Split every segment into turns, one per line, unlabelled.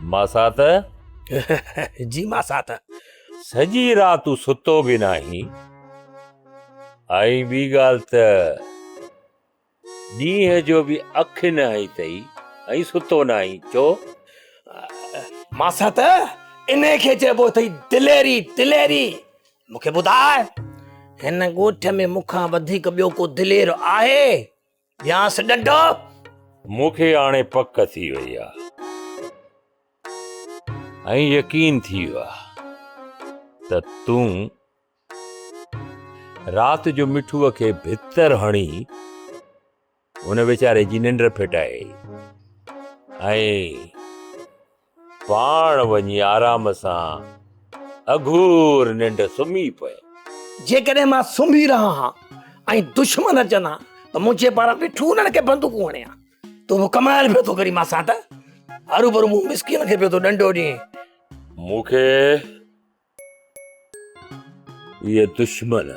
ماسات.
جي ماسات.
سڄي رات تون ستو به ناهين ۽ ٻي ڳالهه ته ڏينهن جو به اک نه هنئي اٿئي ۽ ستو ناهين ڇو؟
ماسات انهي کي چئبو اٿئي دليري دليري. مون کي ٻڌاء هن ڳوٺ ۾ مون کان وڌيڪ ٻيو ڪو دلير آهي؟ ڏيانس ڏنڊو.
مون کي هاڻي پڪ ٿي وئي آ ۽ يقين ٿي ويو آ ته تون رات جو مٺوء کي ڀتر هڻي ان ويچاري جي ننڊ ڦٽائي ۽ پاڻ وڃي آرام سان اگهور ننڊ سمهي پئي.
جيڪڏهن مان سمهي رهان ها ۽ دشمن اچن ها ته منهنجي پاران مٺو انهن کي بندوقون هڻي ها. تون به ڪمال پيو ٿو ڪرين مان سان ته هروڀرو مون مسڪين کي پيو ٿو ڏنڊو ڏين.
مون کي اهي دشمن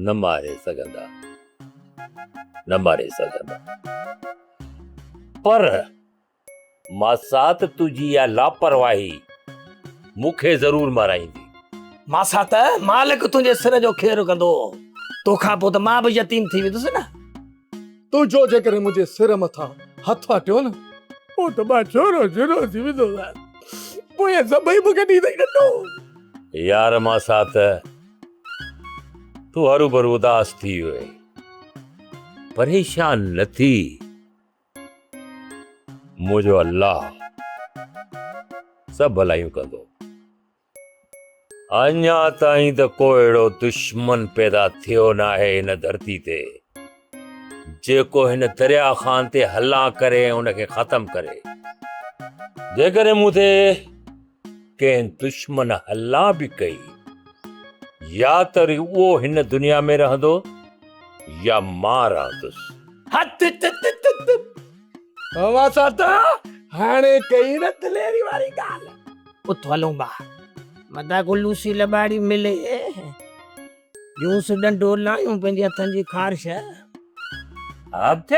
نه ماري سگهندا، نه ماري سگهندا. پر ماسات تنهنجي اها لاپرواهي مون کي ضرور مارائيندي.
ماسات مالڪ تنهنجي سر جو خير ڪندو. توکان پوء ته مان به يتيم ٿي ويندس نه.
تنهنجو جيڪڏهن منهنجي سر مٿان هٿ هٽيو نه، پوء ته مان ڇورو ڇورو ٿي ويندوسان. پوء اهي سڀئي مون کي ڏيندئي ڏنڊو.
يار ماسات، تون هروڀرو اداس ٿي ويو آهين. پريشان نه ٿي. منهنجو الله سڀ ڀلايون ڪندو. اڃا تائين ته ڪو اهڙو دشمن پيدا ٿيو ناهي هن ڌرتي تي جيڪو هن دريا خان تي هلان ڪري ۽ ان کي ختم ڪري. جيڪڏهن مون تي ڪنهن دشمن هلان به ڪئي يا ته وري اهو هن دنيا ۾ رهندو يا مان رهندس.
هٿ تت تت اوهان سان ته هاڻي ڪئي نه دليري واري ڳالهه. اٿ هلون ڀاء. متان ڪو لوسي لٻاڙي ملي. ڏيونس ڏنڊو لاهيون پنهنجي هٿن جي خارش.
اٿ.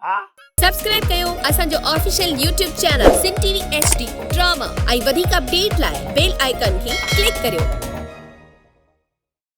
ها.
سبسڪرائب ڪيو اسان جو official YouTube channel Sindh T V H D drama ۽ وڌيڪ اپڊيٽ لاء بيل آئيڪان کي ڪلڪ ڪريو.